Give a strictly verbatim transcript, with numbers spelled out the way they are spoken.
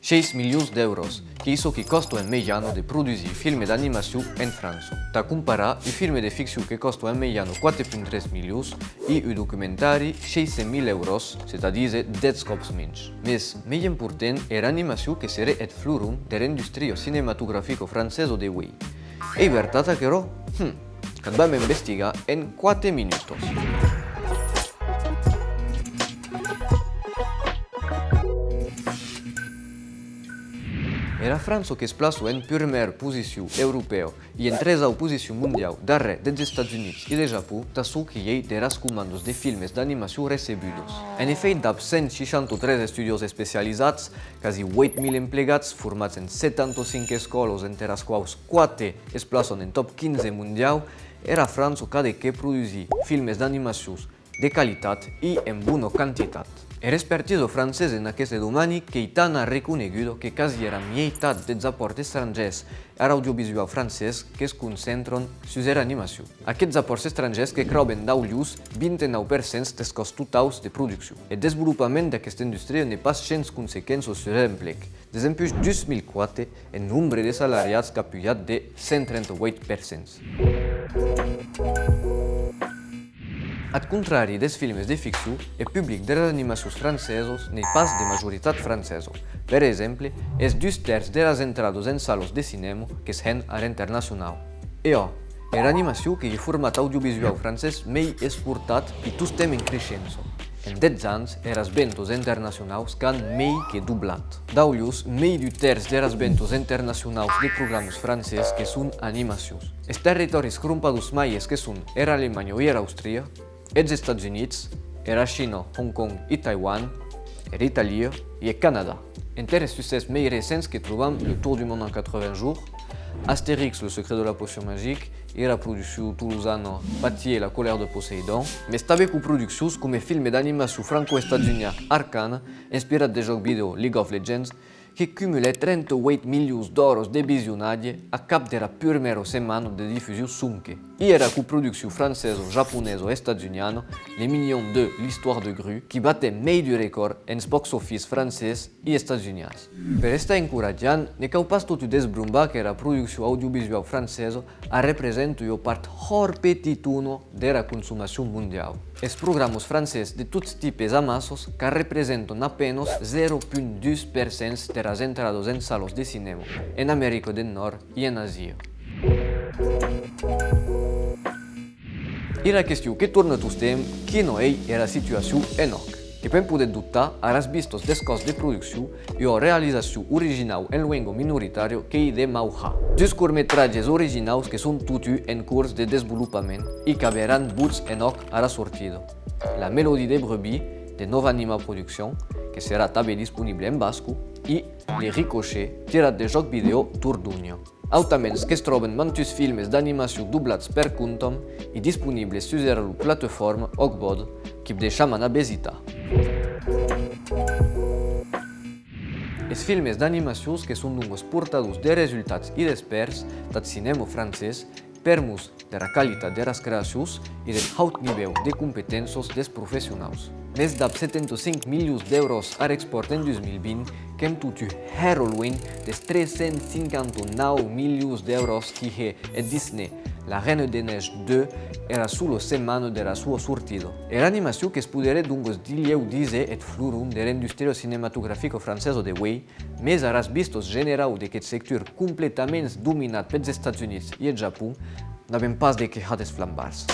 Sheis milions d'èuros, qu'ei çò que còsta en mejana de produsir filme d'animacion en França. Tà comparar, un filme de ficcion que còsta en mejana quate punt tres milions e un documentari sheis cents mila èuros, c'est-à-dire dètz còps mensh. Mès, mei important, era animacion que seré eth floron dera industria cinematografica francesa de uei. Ei vertat aquerò? Hm, qu'ac vam investigar en quate minutas. Era França que's plaça en purmèra posicion europèa e en tresau posicion mondiau, darrèr deths Estats Units e de Japon, tà çò qui ei deras comandas de filmes d'animacion recebudas. En efèit, dab cent seishanta tres estudiòs especializats, quasi ueit mila emplegats, formats en setanta cinc escòlas, enter as quaus quate es plaçan en top quinze mondiau, era França qu'a de qué produsir filmes d'animacions de qualitat e en bona quantitat. Era expertisa francesa en aqueste domeni qu'ei tan arreconeguda que quasi era mieitat deths apòrts estrangèrs ar audiovisuau francés que's concentran sus era animacion. Aqueths apòrts estrangèrs que crauben dab luenh vint-e-nau per cent des còsts totaus de produccion. Eth desvolopament d'aquesta industria n'ei pas shens consequenças sus er emplec. Desempuish dus mil quate, eth nombre de salariats qu'a pujat de cent trenta-ueit per cent. Ath contrari des filmes de ficcion, eth public deras animacions francesas n'ei pas de majoritat francesa. Per exemple, es dus tèrç deras entradas en salas de cinèma que's hèn ar internacionau. E òc, era animacion qu'ei eth format audiovisuau francés mei exportat e tostemp en creishença. En dètz ans, eras ventas internacionaus qu'an mei que doblat. Dab luenh, mei d'un tèrç deras ventas internacionaus de programas francés que son animacions. Es territòris crompadas maies que son era Alemanha e era Àustria, eths Estats Units, era China, Hong Kong e Taiwan, era Itàlia e eth Canadà. Enter es succès mei recents que trobam Le Tour du monde en quatre-vingts jours, Astérix, le secret de la potion magique, era produccion tolosana Patty et la colère de Poséidon, mès tanben coproduccions coma eth filme d'animacion franco-estatsunien Arcane, inspirat deth jòc vidèo League of Legends, que cumulèc trenta-ueit milions d'oras de visionatge a cap dera purmèra setmana de difusion sonque. E era coproduccion francesa, japonesa e estatsuniana Les Minions deux, l'histoire de Gru, qui batèc mei d'un recòrd en box-office francés e estatsunians. Per estar encoratjant, ne cau pas totun desbrombar qu'era produccion audiovisuau francesa arrepresenta ua part hòrt petitona dera consomacion mondiau. Es programas francés de tots tipes e massas qu'arrepresentan a penas zèro punt dus per cent deras entradas en salas de cinèma en America deth Nòrd e en Asia. Era question que torna tostemp, quina ei era situacion en òc? Que pèn poder dubtar aras vistas des còsts de produccion e ua realizacion originau en luenga minoritària qu'ei de mau har. Dus cortmetratges originaus que son totun en cors de desvolopament e qu'averàn votz en òc ara sortida. La Mélodie des brebis, de Nova Anima Productions, que serà tanben disponible en basco, e Le Ricochet, tirat deth jòc vidèo Dordogne. Autamens que's tròben mantuns filmes d'animacion doblats per compte e disponibles sus era lor plataforma Òc Vòde, qui'vs deisham anar visitar. Es filmes d'animacions que son donc es portadors de resultats e d'espèrs tath cinèma francés, permor dera qualitat deras creacions e deth haut nivèu de competéncias des professionaus. Mès dab setanta-cinc milions d'èuros ar expòrt en dus mil vint, qu'èm totun hèra luenh des tres cents cinquanta-nau milions d'èuros qui hè eth Disney La Reine des Neiges deux era sola setmana dera sua sortida. Era animacion que's poderé donc dilhèu díser eth floron dera industria cinematografica francesa de uei, mès aras vistas generau d'aqueth sector completaments dominat peths Estats Units e eth Japon, n'avem pas de qué har des flambards.